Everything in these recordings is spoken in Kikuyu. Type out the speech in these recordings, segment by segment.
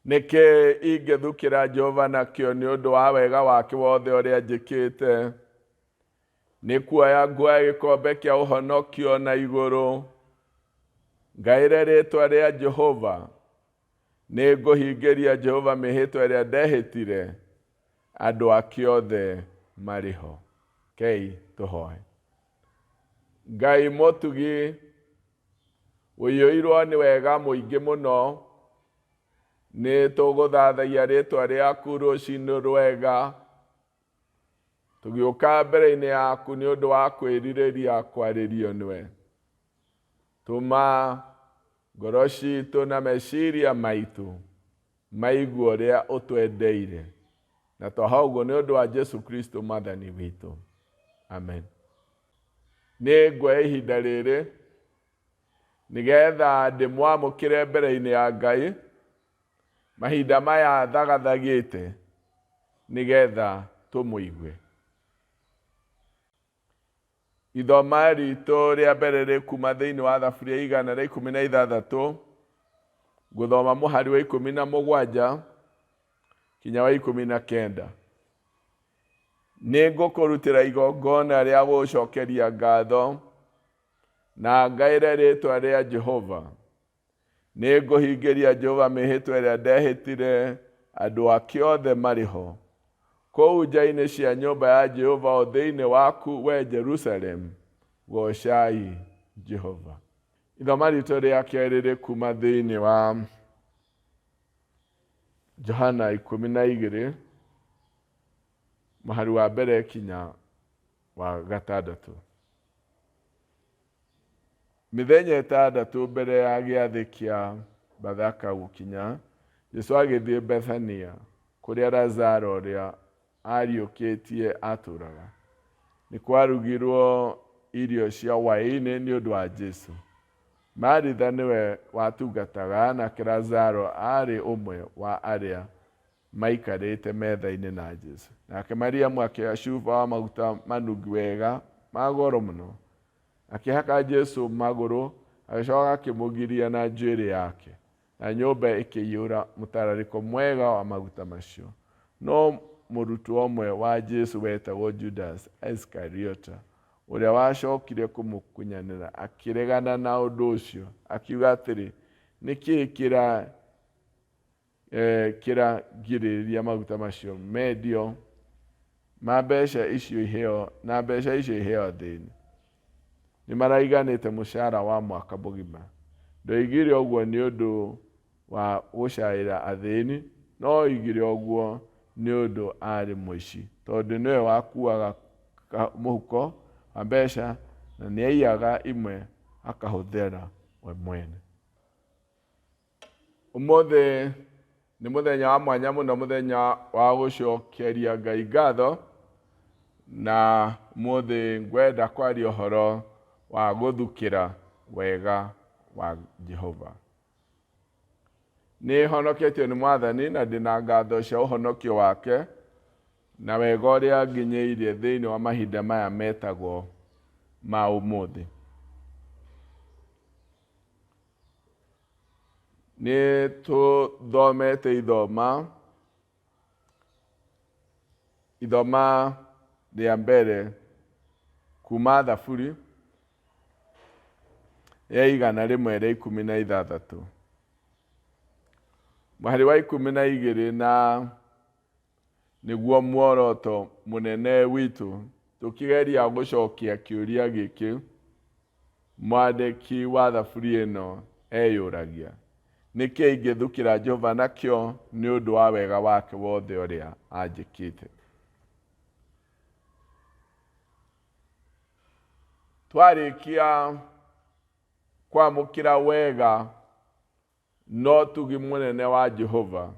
Nĩkĩ ingĩthukĩra Jehova nakĩo nĩ ũndũ wa wega wake wothe ũrĩa njĩkĩte? Nĩ kuoya nguoya gĩkombe kĩa ũhonokio na igũrũ, ngaĩre rĩĩtwa rĩa Jehova. Nĩ ngũhingĩria Jehova mĩhĩtwa ĩrĩa ndehĩtire, andũ ake othe marĩ ho. Kei tũhoe. Ngai mũtugi, ũiyũirwo nĩ wega mũingĩ mũno, nĩ tũgũthathaia rĩtwa rĩaku rũcinĩ rwega, tũgĩũka mbere-inĩ yaku nĩ ũndũ wa kwĩrirĩria kwarĩrio nĩwe. Tũma ngoro citũ na meciria maitũ maigue ũrĩa ũtwendeire, na twaha ũguo nĩ ũndũ wa Jesu Kristo Mwathani witũ. Amen. Nĩ nguoya ihinda rĩrĩ nĩgetha ndĩmwamũkĩre mbere-inĩ ya Ngai mahinda maya thagathagĩte nĩgetha tũmũigue. Ithoma ritũ rĩa mbere rĩ kuma thĩinĩ wa thaburia 116, ngũthoma mũhari wa 17 kinya wa 19. Nĩ ngũkũrutĩra igongona rĩa gũcokeria ngatho na ngaĩre rĩtwa rĩa Jehova. Nĩ ngũhingĩria Jehova mĩhĩtwa ĩrĩa ndehĩtire andũ ake othe marĩ ho. Kũu nja-inĩ cia nyũmba ya Jehova o thĩinĩ waku we Jerusalemu, goocai Jehova. Ithoma ritũ rĩa kerĩ rĩ kuma thĩinĩ wa Johana 12 mũhari wa mbere kinya wa gatandatũ. Mĩthenya ĩtandatũ mbere ya gĩathĩ kĩa Bathaka gũkinya, Jesu agĩthiĩ Bethania, kũrĩa Lazaro ũrĩa aariũkĩtie aatũũraga. Nĩ kwarugirwo irio cia hwaĩ-inĩ nĩ ũndũ wa Jesu. Maritha nĩwe watungataga, nake Lazaro aarĩ ũmwe wa arĩa maikarĩte metha-inĩ na Jesu. Nake Mariamu akĩoya cuba wa maguta manungi wega ma goro mũno, akĩhaka Jesu magũrũ, agĩcoka akĩmũgiria na njuĩrĩ yake, na nyũmba ĩkĩiyũra mũtararĩko mwega wa maguta macio. No mũrutwo ũmwe wa Jesu wetagwo Judas Iskariota, ũrĩa wacokire kũmũkunyanĩra, akĩregana na ũndũ ũcio, akiuga atĩrĩ, nĩ kĩĩ kĩragirĩrĩria maguta macio mendio ma mbeca icio iheo na mbeca icio iheo athĩni? Nĩ maraiganĩte mũcara wa mwaka mũgima. Ndoigire ũguo nĩ ũndũ wa gũcaĩra athĩni, no oigire ũguo nĩ ũndũ aarĩ mũici, tondũ nĩwe wakuaga mũhuko wa mbeca na nĩaiyaga imwe akahũthĩra we mwene. Ũmũthĩ nĩ mũthenya wa mwanya mũno, mũthenya wa gũcokeria Ngai ngatho, na ũmũthĩ ngwenda kwaria ũhoro wa gũthukĩra wega wa Jehova. Nĩ honoketio nĩ Mwathani na ndĩna ngatho cia ũhonokio wake na wega ũrĩa nginyĩirie thĩinĩ wa mahinda maya metagwo ma ũmũthĩ. Nĩ tũthomete ithoma, ithoma rĩa mbere kuma Thaburi ya 116. Mũhari wa 12 na nĩguo muoroto mũnene witũ tũkĩgeria gũcokia kĩũria gĩkĩ mwandĩki wa thaburi ĩno eyũragia, nĩkĩ ingĩthukĩra Jehova nakĩo nĩ ũndũ wa wega wake wothe ũrĩa anjĩkĩte? Twarĩkia kwamũkĩra wega na ũtugi mũnene wa Jehova,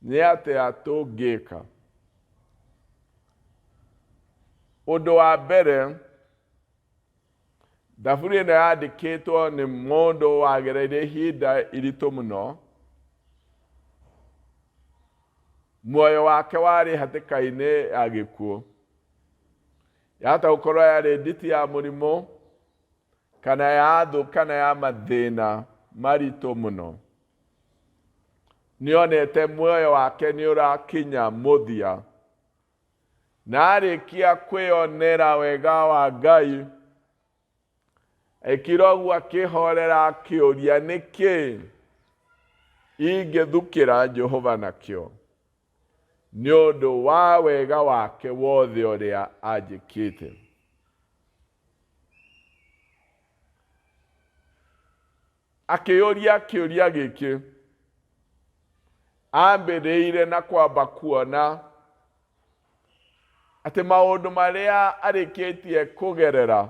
nĩ atĩa tũngĩka? Ũndũ wa mbere, thaburi ĩno yandĩkĩtwo nĩ mũndũ wagereire ihinda iritũ mũno. Muoyo wake warĩ hatĩka-inĩ ya gĩkuũ. Yahota gũkorwo yarĩ nditi ya mũrimũ, kana ya thũ, kana ya mathĩna maritũ mũno. Nĩonete muoyo wake nĩũrakinya mũthia. Na arĩkia kwĩonera wega wa Ngai, ekire ũguo akĩhorera akĩũria nĩkĩ ingĩthukĩra Jehova nakĩo nĩ ũndũ wa wega wake wothe ũrĩa anjĩkĩte. Akĩyũria kĩũria gĩkĩ, ambĩrĩire na kwamba kuona atĩ maũndũ marĩa arĩkĩtie kũgerera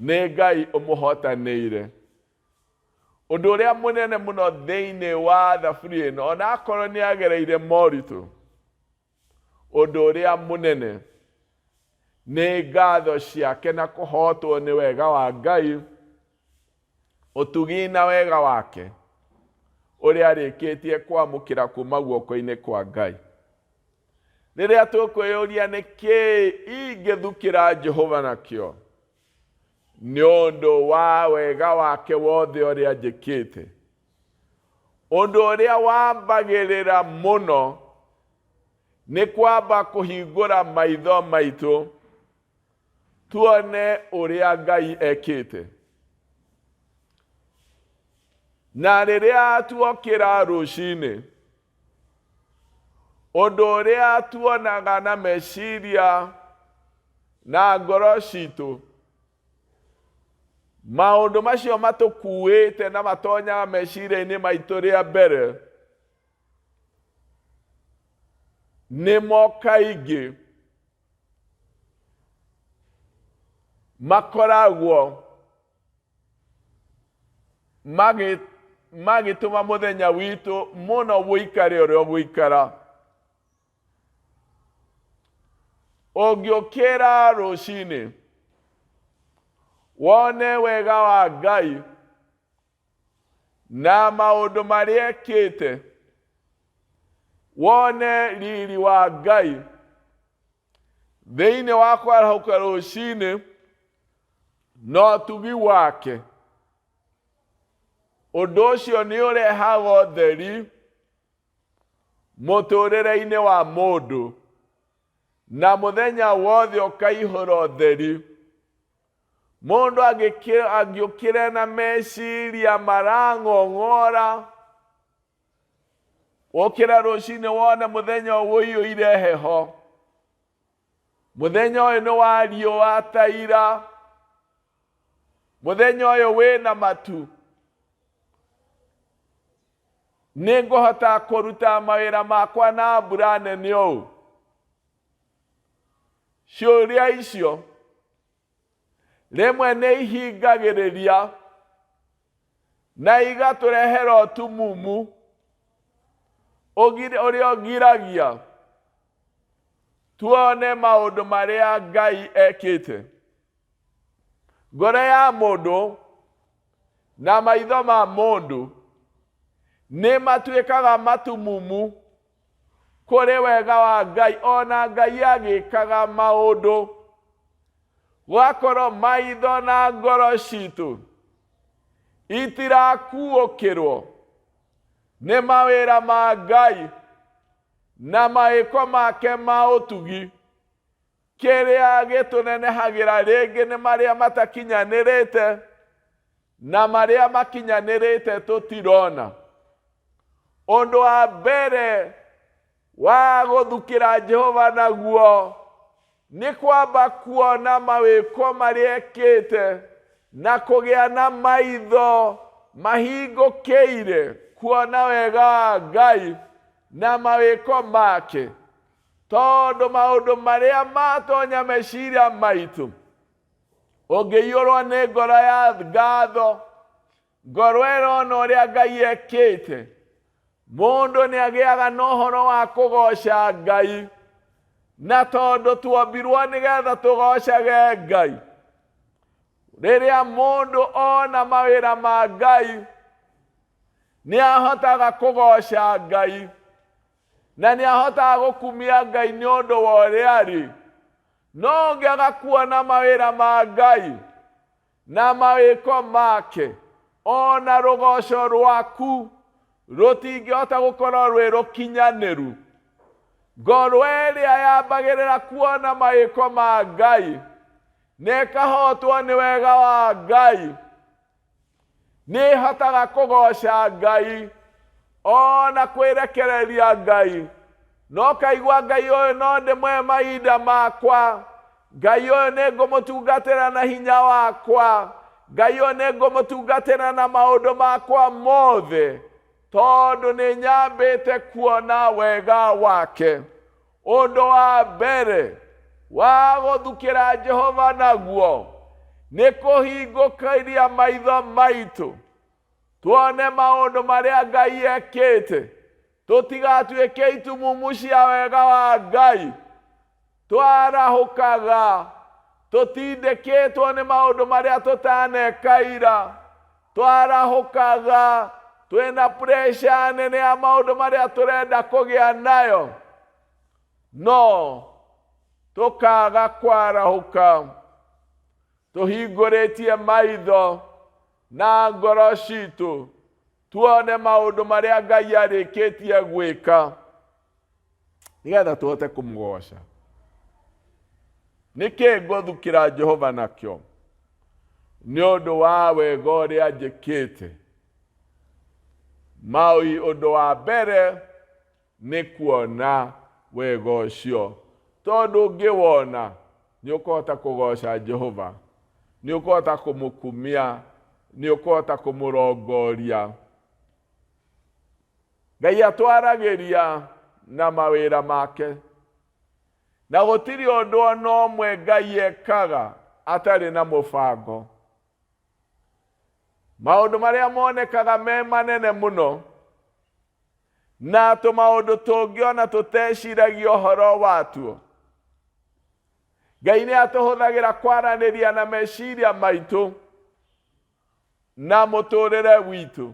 nĩ Ngai ũmũhotanĩire. Ũndũ ũrĩa mũnene mũno thĩinĩ wa thaburi ĩno, ona akorwo nĩ agereire moritũ, Ũndũ ũrĩa mũnene nĩ ngatho ciake na kũhotwo nĩ wega wa Ngai, ũtugi na wega wake ũrĩa arĩkĩtie kwamũkĩra kuma guoko-inĩ kwa Ngai. Rĩrĩa tũkwĩyũria nĩ kĩĩ ingĩthukĩra Jehova nakĩo nĩ ũndũ wa wega wake wothe ũrĩa njĩkĩte, Ũndũ ũrĩa wambagĩrĩra mũno nĩ kwamba kũhingũra maitho maitũ tuone ũrĩa Ngai ekĩte. Na rĩrĩa tuokĩra rũcinĩ, ũndũ ũrĩa tuonaga na meciria na ngoro citũ Maũndũ macio matũkuĩte na matonyaga meciria-inĩ maitũ rĩa mbere nĩmo kaingĩ makoragwo magĩtũma mũthenya witũ mũno ũikare ũrĩa ũgũikara. Ũngĩũkĩra rũcinĩ wone wega wa Ngai na maũndũ marĩa ekĩte, wone riri wa Ngai thĩinĩ wa kwarahũka rũcinĩ na ũtugi wake, ũndũ ũcio nĩ ũrehaga ũtheri mũtũrĩre-inĩ wa mũndũ, na mũthenya wothe ũkaihũra ũtheri. Mũndũ angĩũkĩra na meciria marang'ong'ora, ũkĩra rũcinĩ wone mũthenya ũyũire heho, mũthenya ũyũ nĩ wa riũa ta ira, mũthenya ũyũ wĩna matu, nĩ ngũhota kũruta mawĩra makwa na mbura nene ũũ? Ciũria icio rĩmwe nĩ ihingagĩrĩria na igatũrehera ũtumumu ũrĩa ũgiragia tuone maũndũ marĩa Ngai ekĩte. Ngoro ya mũndũ na maitho ma mũndũ nĩ matuĩkaga matumumu kũrĩ wega wa Ngai, ona Ngai agĩkaga maũndũ. Gwakorwo maitho na ngoro citũ itirakuũkĩrwo nĩ mawĩra ma Ngai na mawĩko make ma ũtugi. Kĩrĩa gĩtũnenehagĩra rĩngĩ nĩ marĩa matakinyanĩrĩte na marĩa makinyanĩrĩte tũtirona. Ũndũ wa mbere wa gũthukĩra Jehova naguo nĩ kwamba kuona mawĩko marĩa ekĩte na kũgĩa na maitho mahingũkĩire kuona wega wa Ngai na mawĩko make. Tondũ maũndũ marĩa matonya meciria maitũ, ũngĩiyũrwo nĩ ngoro ya ngatho, ngoro ĩrona ũrĩa Ngai ekĩte, mũndũ nĩ agĩaga na ũhoro wa kũgoca Ngai. Na tondũ tuombirwo nĩgetha tũgocage Ngai, rĩrĩa mũndũ ona mawĩra ma Ngai, nĩ ahotaga kũgoca Ngai. Na nĩ ahotaga gũkumia Ngai nĩ ũndũ wa ũrĩa arĩ. No ũngĩaga kuona mawĩra ma Ngai na mawĩko make, o na rũgoco rwaku. Rũtingĩhota gũkorwo rwĩ rũkinyanĩru. Ngoro ĩrĩa yambagĩrĩra kuona mawĩko ma Ngai na ĩkahotwo nĩ wega wa Ngai nĩ ĩhotaga kũgoca Ngai ona kwĩrekereria Ngai. No kaigua Ngai ũyũ no ndĩmũhe mahinda makwa, Ngai ũyũ nĩ ngũmũtungatĩra na hinya wakwa, Ngai ũyũ nĩ ngũmũtungatĩra na maũndũ makwa mothe, tondũ nĩ nyambĩte kuona wega wake. Ũndũ wa mbere wa gũthukĩra Jehova naguo nĩ kũhingũkĩria maitho maitũ tuone maũndũ marĩa Ngai ekĩte, tũtigatuĩke itumumu cia wega wa Ngai. Twarahũkaga tũtindĩkĩtwo nĩ maũndũ marĩa tũtaneka ira, twarahũkaga twĩna pressure nene ya maũndũ marĩa tũrenda kũgĩa nayo, no tũkaga kwarahũka tũhingũrĩtie maitho na ngoro citũ tuone maũndũ marĩa Ngai arĩkĩtie gwĩka nĩgetha tũhote kũmũgoca. Nĩkĩ ngũthukĩra Jehova nakĩo? Nĩ ũndũ wa wega ũrĩa njĩkĩte. Maũi ũndũ wa mbere nĩ kuona wega ũcio, tondũ ũngĩwona nĩ ũkũhota kũgoca Jehova, nĩ ũkũhota kũmũkumia, nĩ ũkũhota kũmũrongoria. Ngai atwaragĩria na mawĩra make, na gũtirĩ ũndũ ona ũmwe Ngai ekaga atarĩ na mũbango. Maũndũ marĩa monekaga me manene mũno na tũmaũndũ tũngĩ ona tũteciragia ũhoro watuo, Ngai nĩ atũhũthagĩra kwaranĩria na meciria maitũ na mũtũrĩre witũ.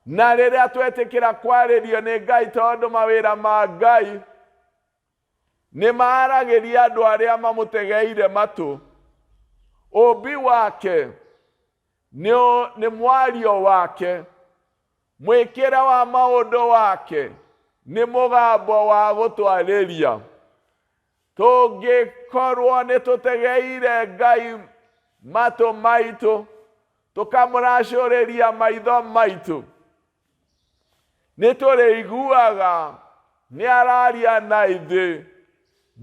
Na rĩrĩa twetĩkĩra kwarĩrio nĩ Ngai, tondũ mawĩra ma Ngai nĩ maragĩria andũ arĩa mamũtegeire matũ, ũmbi wake nĩ mwario wake, mwĩkĩre wa maũndũ wake nĩ mũgambo wa gũtwarĩria. Tũngĩkorwo nĩ tũtegeire Ngai matũ maitũ, tũkamũracũrĩria maitho maitũ, nĩ tũrĩiguaga nĩ araria na ithuĩ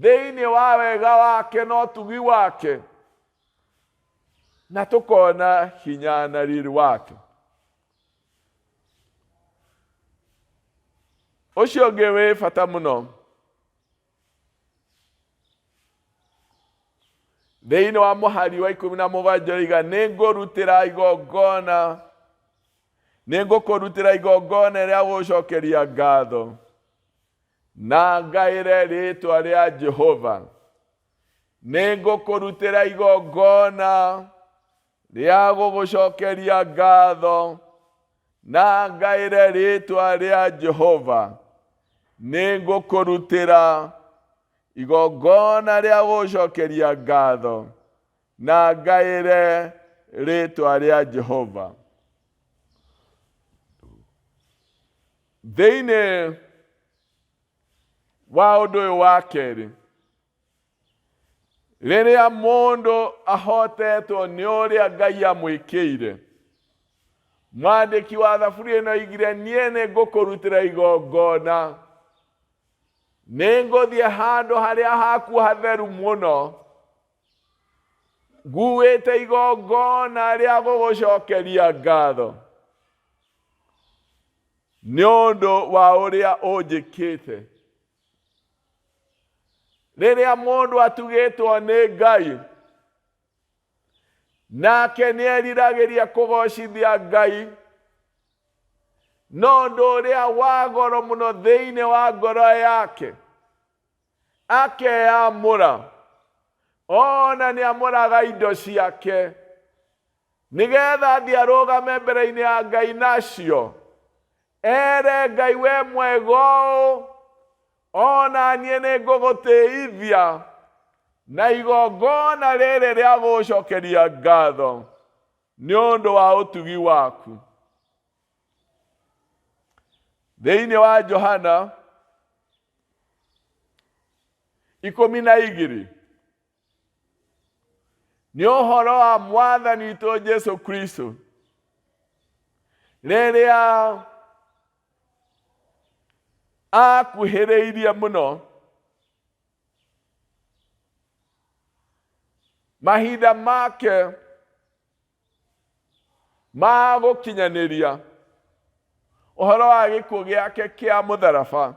thĩinĩ wa wega wake na ũtugi wake, na tũkona hinya na riri wake. Ũcio ũngĩ wĩ bata mũno thĩinĩ wa mũhari wa 17 oiga, nĩ ngũrutĩra igongona, nĩ ngũkũrutĩra igongona rĩa gũcokeria ngatho na ngaĩre rĩĩtwa rĩa Jehova. Nĩ ngũkũrutĩra igongona rĩa gũgũcokeria ngatho na ngaĩre rĩĩtwa rĩa Jehova. Nĩ ngũkũrutĩra igongona rĩa gũcokeria ngatho na ngaĩre rĩĩtwa rĩa Jehova. Thĩinĩ wa ũndũ ũyũ wa kerĩ, rĩrĩa mũndũ ahotetwo nĩ ũrĩa Ngai amwĩkĩire, mwandĩki wa thaburi ĩno oigire, niĩ nĩ ngũkũrutĩra igongona, nĩ ngũthiĩ handũ harĩa haku hatheru mũno, nguĩte igongona rĩa gũgũcokeria ngatho nĩ ũndũ wa ũrĩa ũnjĩkĩte. Rĩrĩa mũndũ atugĩtwo nĩ Ngai, nake nĩ eriragĩria kũgocithia Ngai, no ũndũ ũrĩa wa goro mũno thĩinĩ wa ngoro yake, akeyamũra, ona nĩ amũraga indo ciake, nĩgetha athiĩ arũgame mbere-inĩ ya Ngai nacio, ere Ngai, we mwega ũũ, ona niĩ nĩ ngũgũtĩithia na igongona rĩrĩ rĩa gũcokeria ngatho nĩ ũndũ wa ũtugi waku. Thĩinĩ wa Johana 12 nĩ ũhoro wa Mwathani witũ Jesu Kristo rĩrĩa akuhĩrĩirie mũno mahinda make ma gũkinyanĩria ũhoro wa gĩkuũ gĩake kĩa mũtharaba.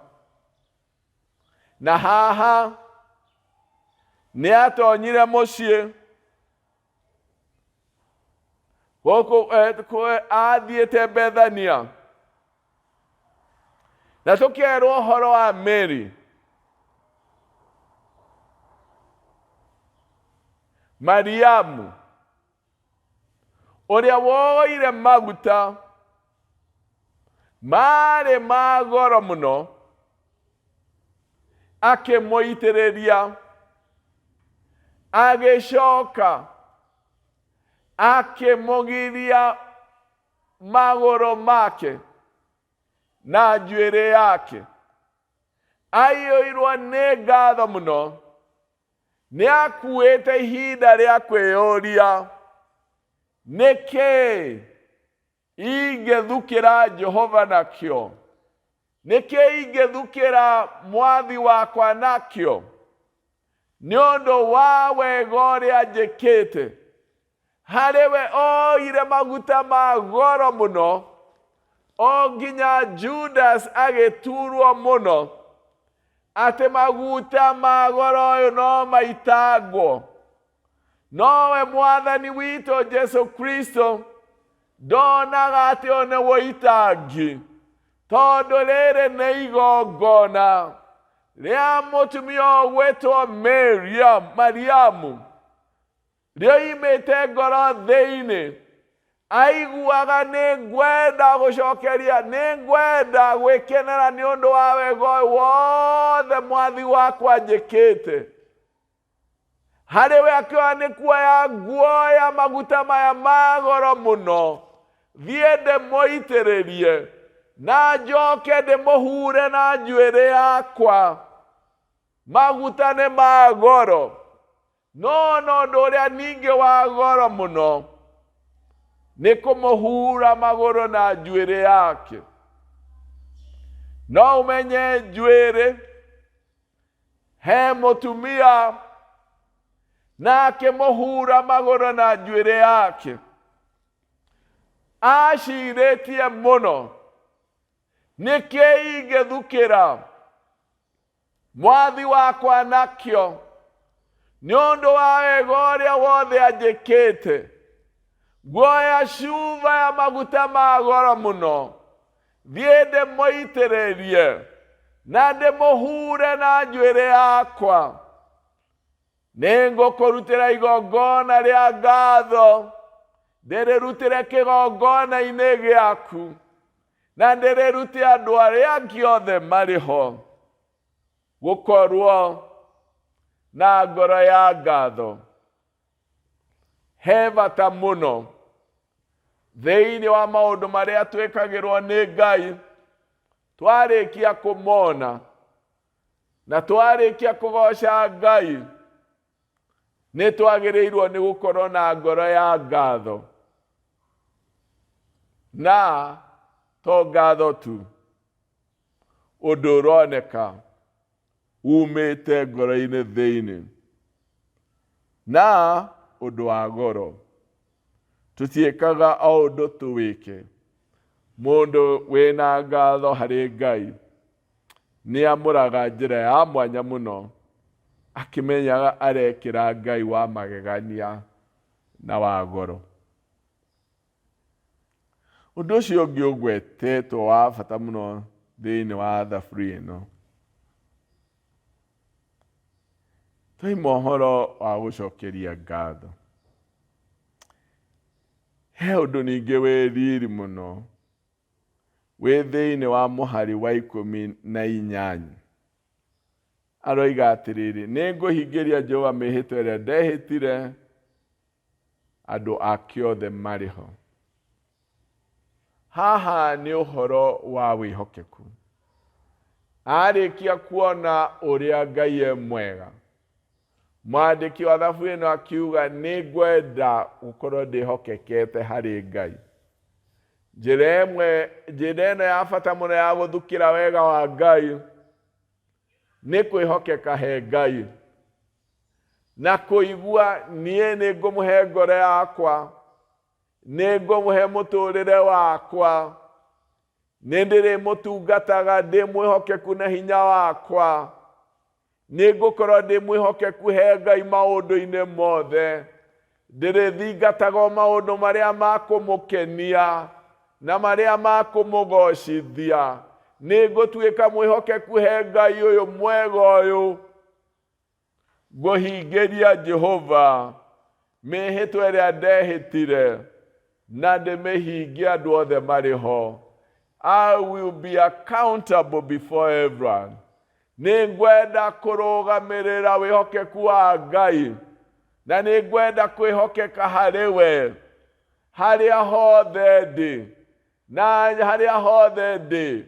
Na haha nĩ atonyire mũciĩ gũkũ athiĩte Bethania, na tũkerwo ũhoro wa Mary Mariamu ũrĩa woire maguta maarĩ ma goro mũno akĩmũitĩrĩria, agĩcoka akĩmũgiria magũrũ make na njuĩrĩ yake. Aiyũirwo nĩ ngatho mũno, nĩ akuĩte ihinda rĩa kwĩyũria, nĩ kĩĩ ingĩthukĩra Jehova nakĩo? Nĩ kĩĩ ingĩthukĩra mwathi wakwa nakĩo nĩ ũndũ wa wega ũrĩa njĩkĩte? Harĩ we oire maguta ma goro mũno, o nginya Judas agĩturwo mũno atĩ maguta ma goro ũyũ no maitangwo. Nowe Mwathani witũ Jesu Kristo ndonaga atĩ ũyũ nĩ ũitangi, tondũ rĩrĩ nĩ igongona rĩa mũtumia ũgwĩtwo Miriam, Mariamu, rĩoimĩte ngoro thĩinĩ. Aiguaga nĩ ngwenda gũcokeria, nĩ ngwenda gwĩkenera nĩ ũndũ wa wega ũyũ wothe mwathi wakwa njĩkĩte. Harĩ we akĩoya nĩ kuoya nguoya maguta maya ma goro mũno, thiĩ ndĩmũitĩrĩrie na njoke ndĩmũhure na njuĩrĩ yakwa. Maguta nĩ ma goro, no na ũndũ ũrĩa ningĩ wa goro mũno nĩ kũmũhura magũrũ na njuĩrĩ yake. No ũmenye njuĩrĩ he mũtumia na akĩmũhura magũrũ na njuĩrĩ yake, acirĩtie mũno, nĩkĩ ingĩthukĩra mwathi wakwa nakĩo nĩ ũndũ wa wega ũrĩa wothe anjĩkĩte? Nguoya cuba ya maguta ma goro mũno, thiĩ ndĩmũitĩrĩrie na ndĩmũhure na njuĩrĩ yakwa. Nĩngũkũrutĩra igongona rĩa ngatho, ndĩrĩrutĩre kĩgongona-inĩ gĩaku, na ndĩrĩrute andũ arĩa angĩ othe marĩ ho. Gũkorwo na ngoro ya ngatho he bata mũno thĩinĩ wa maũndũ marĩa twĩkagĩrwo nĩ Ngai. Twarĩkia kũmona na twarĩkia kũgoca Ngai, nĩ twagĩrĩirwo nĩ gũkorwo na ngoro ya ngatho, na to ngatho tu, ũndũ ũroneka umĩte ngoro-inĩ thĩinĩ, na ũndũ wa goro. Tũtiĩkaga o ũndũ tũwĩke. Mũndũ wĩna ngatho harĩ Ngai nĩ amũraga njĩra ya mwanya mũno, akĩmenyaga arekĩra Ngai wa magegania na wa goro. Ũndũ ũcio ũngĩ ũgwetetwo wa bata mũno thĩinĩ wa thaburi ĩno, twaima ũhoro wa gũcokeria ngatho, he ũndũ ningĩ wĩ riri mũno wĩ thĩinĩ wa mũhari wa 18. Aroiga atĩrĩrĩ, nĩ ngũhingĩria Jehova mĩhĩtwa ĩrĩa ndehĩtire andũ ake othe marĩ ho. Haha nĩ ũhoro wa wĩhokeku. Arĩkia kuona ũrĩa Ngai e mwega, mwandĩki wa thaburi ĩno akiuga, nĩ ngwenda gũkorwo ndĩhokekete harĩ Ngai. Njĩra ĩmwe, njĩra ĩno ya bata mũno ya gũthukĩra wega wa Ngai nĩ kwĩhokeka he Ngai na kũigua niĩ nĩ ngũmũhe ngoro yakwa, nĩ ngũmũhe mũtũrĩre wakwa, nĩ ndĩrĩmũtungataga ndĩ mwĩhokeku na hinya wakwa, nĩ ngũkorwo ndĩ mwĩhokeku he Ngai maũndũ-inĩ mothe, ndĩrĩthingataga o maũndũ marĩa ma kũmũkenia na marĩa ma kũmũgocithia, nĩ ngũtuĩka mwĩhokeku he Ngai ũyũ mwega ũyũ, ngũhingĩria Jehova mĩhĩtwa ĩrĩa ndehĩtire na ndĩmĩhingie andũ othe marĩ ho. I will be accountable before everyone. Nĩ ngwenda kũrũgamĩrĩra wĩhokeku wa Ngai na nĩ ngwenda kwĩhokeka harĩ we harĩa hothe ndĩ na harĩa hothe ndĩ,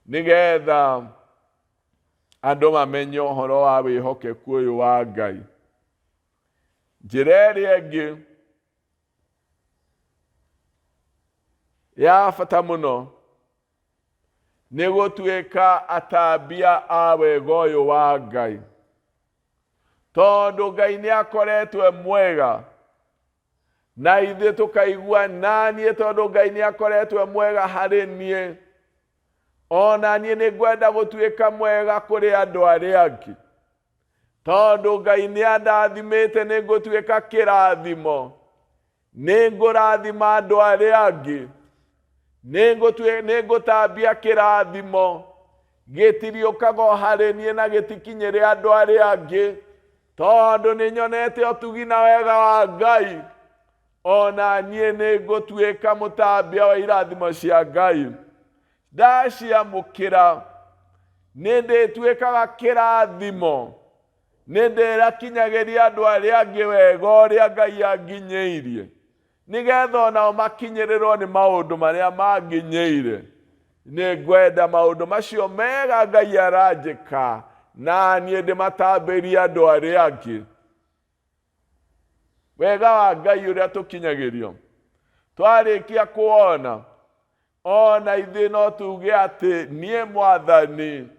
nĩgetha andũ mamenye ũhoro wa wĩhokeku ũyũ wa Ngai. Njĩra ĩrĩa ĩngĩ ya bata mũno nĩ gũtuĩka atambia a wega ũyũ wa Ngai, tondũ Ngai nĩ akoretwo e mwega na ithuĩ tũkaigua naniĩ, tondũ Ngai nĩ akoretwo e mwega harĩ niĩ, ona niĩ nĩ ngwenda gũtuĩka mwega kũrĩ andũ arĩa angĩ, tondũ Ngai nĩ andathimĩte, nĩ ngũtuĩka kĩrathimo, nĩ ngũrathima andũ arĩa angĩ, nĩ ngũtambia kĩrathimo gĩtiriũkaga o harĩ niĩ na gĩtikinyĩre andũ arĩa angĩ, tondũ nĩ nyonete ũtugi na wega wa Ngai, ona niĩ nĩ ngũtuĩka mũtambia wa irathimo cia Ngai. Ndaciamũkĩra nĩ ndĩtuĩkaga kĩrathimo, nĩ ndĩrakinyagĩria andũ arĩa angĩ wega ũrĩa Ngai anginyĩirie, nĩgetha onao makinyĩrĩrwo nĩ maũndũ marĩa manginyĩire. Nĩ ngwenda maũndũ macio mega Ngai aranjĩka na niĩ ndĩmatambĩrie andũ arĩa angĩ. Wega wa Ngai ũrĩa tũkinyagĩrio twarĩkia kuona, ona ithuĩ no tuge atĩ niĩ Mwathani,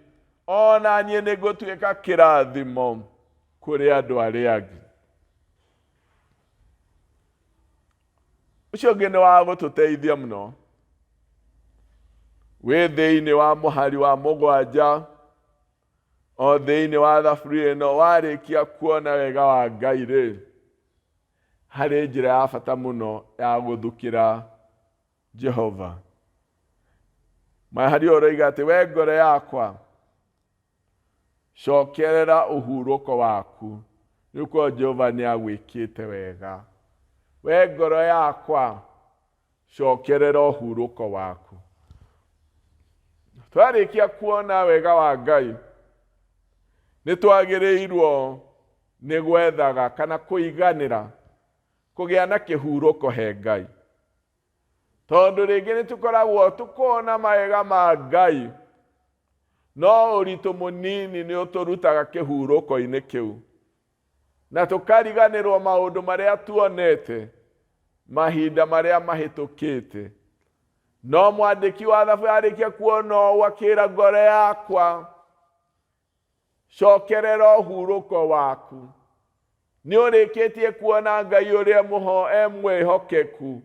ona niĩ nĩ ngũtuĩka kĩrathimo kũrĩ andũ arĩa angĩ. Ũcio ũngĩ nĩ wa gũtũteithia mũno wĩ thĩinĩ wa mũhari wa 7 o thĩinĩ wa thaburi ĩno. Warĩkia kuona wega wa Ngai rĩ, harĩ njĩra ya bata mũno ya gũthukĩra Jehova. Mũhari ũyũ ũroiga atĩ we ngoro yakwa, cokerera ũhurũko waku, nĩgũkorwo Jehova nĩ agwĩkĩte wega. We ngoro yakwa, cokerera ũhurũko waku. Twarĩkia kuona wega wa Ngai, nĩ twagĩrĩirwo nĩ gwethaga kana kũiganĩra kũgĩa na kĩhurũko he Ngai, tondũ rĩngĩ nĩ tũkoragwo tũkona mawega ma Ngai, no ũritũ mũnini nĩ ũtũrutaga kĩhurũko-inĩ kĩu, na tũkariganĩrwo maũndũ marĩa tuonete mahinda marĩa mahĩtũkĩte. No mwandĩki wa thaburi arĩkia kuona ũũ, akĩra ngoro yakwa, cokerera ũhurũko waku. Nĩ ũrĩkĩtie kuona Ngai ũrĩa mũho e mwĩhokeku,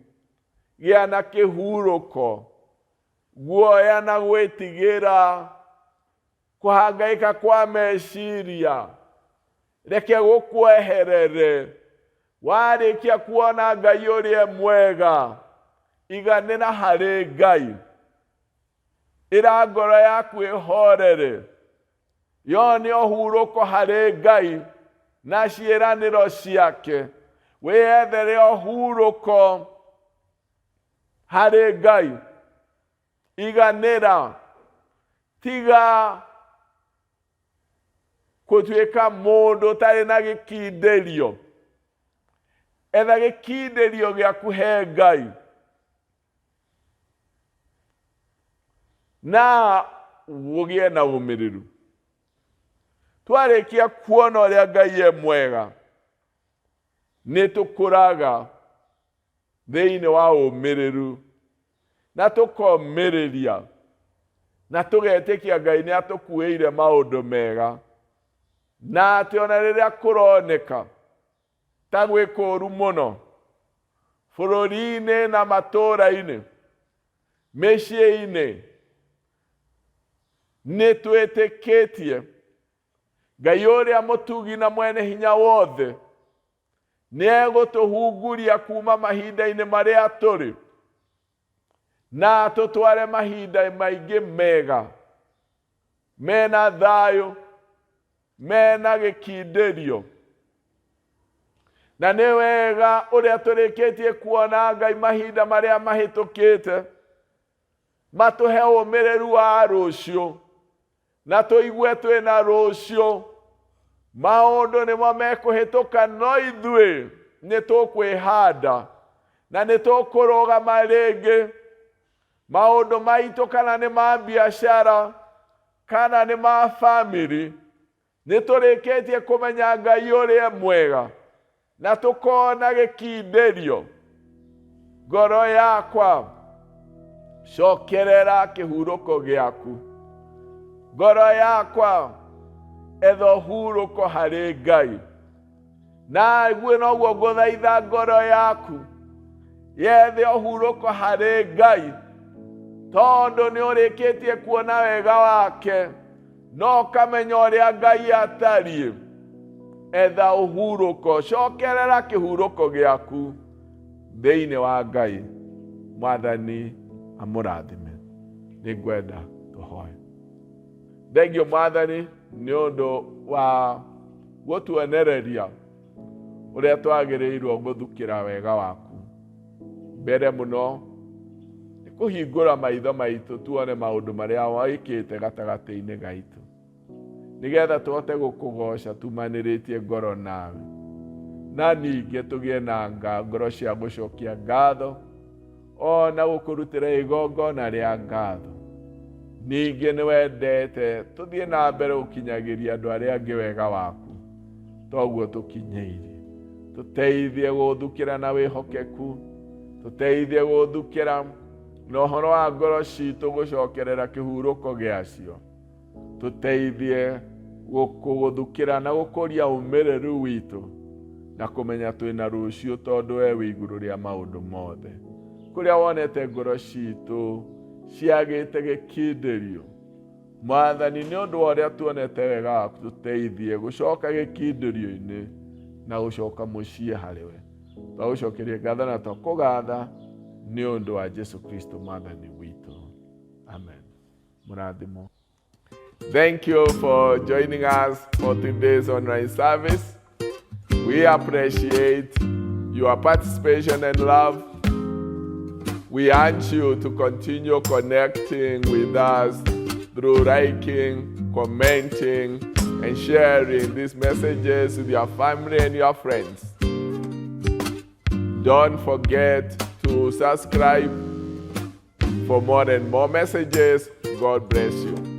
gĩa na kĩhurũko, guoya na gwĩtigĩra, kũhangaika kwa meciria, reke gũkweherere. Warĩkia kuona Ngai ũrĩa mwega, iganĩra harĩ Ngai, ĩra ngoro yaku ĩhorere, yone ũhurũko harĩ Ngai na ciĩranĩro ciake. Wĩyethere ũhurũko harĩ Ngai, iganĩra, tiga gũtuĩka mũndũ ũtarĩ na gĩkindĩrio. Etha gĩkindĩrio gĩaku he Ngai, na Ũgĩe na ũmĩrĩru. Twarĩkia kuona ũrĩa Ngai e mwega, nĩ tũkũraga thĩinĩ wa ũmĩrĩru na tũkomĩrĩria na tũgetĩkia Ngai nĩ atũkuĩire maũndũ mega, na atĩ ona rĩrĩa kũroneka ta gwĩ kũũru mũno bũrũri-inĩ na matũũra-inĩ, mĩciĩ-inĩ, nĩ twĩtĩkĩtie Ngai ũrĩa mũtugi na mwene hinya wothe nĩ egũtũhunguria kuma mahinda-inĩ marĩa tũrĩ na atũtware mahinda maingĩ mega mena thayũ, mena gĩkindĩrio. Na nĩ wega ũrĩa tũrĩkĩtie kuona Ngai mahinda marĩa mahĩtũkĩte matũhe ũmĩrĩru wa rũciũ na tũigue twĩna rũciũ. Maũndũ nĩmo mekũhĩtũka, no ithuĩ nĩ tũkwĩhanda na nĩ tũkũrũgama rĩngĩ. Maũndũ maitũ kana nĩ ma biacara kana nĩ ma bamĩrĩ, nĩ tũrĩkĩtie kũmenya Ngai ũrĩa mwega na tũkona gĩkindĩrio. Ngoro yakwa, cokerera kĩhurũko gĩaku. Ngoro yakwa, etha ũhurũko harĩ Ngai. Na guo noguo ngũthaitha ngoro yaku yethe ũhurũko harĩ Ngai, tondũ nĩ ũrĩkĩtie kuona wega wake no ũkamenya ũrĩa Ngai atariĩ. Etha ũhurũko, cokerera kĩhurũko gĩaku thĩinĩ wa Ngai. Mwathani amũrathime. Nĩ ngwenda tũhoe. Thengio Mwathani nĩ ũndũ wa gũtuonereria ũrĩa twagĩrĩirwo gũthukĩra wega waku. Mbere mũno nĩ kũhingũra maitho maitũ tuone maũndũ marĩa wĩkĩte gatagatĩ-inĩ gaitũ, nĩgetha tũhote gũkũgoca tumanĩrĩtie ngoro nawe, na ningĩ tũgĩe na ngoro cia gũcokia ngatho ona gũkũrutĩra igongona rĩa ngatho. Ningĩ nĩ wendete tũthiĩ na mbere gũkinyagĩria andũ arĩa angĩ wega waku toguo tũkinyĩirie. Tũteithie gũthukĩra na wĩhokeku, tũteithie gũthukĩra na ũhoro wa ngoro citũ gũcokerera kĩhurũko gĩacio. Tũteithie gũthukĩra na gũkũria ũmĩrĩru witũ na kũmenya twĩna rũciũ, tondũ we wĩ igũrũ rĩa maũndũ mothe. Kũrĩa wonete ngoro citũ ciagĩte gĩkindĩrio, Mwathani, nĩ ũndũ wa ũrĩa tuonete wega waku, tũteithie gũcoka gĩkindĩrio-inĩ na gũcoka mũciĩ harĩ we. Twagũcokeria ngatho na twakũgatha nĩ ũndũ wa Jesu Kristo Mwathani witũ, amen. Mũrathimo. Thank you for joining us for today's online service. We appreciate your participation and love. We urge you to continue connecting with us through liking, commenting, and sharing these messages with your family and your friends. Don't forget to subscribe for more and more messages. God bless you.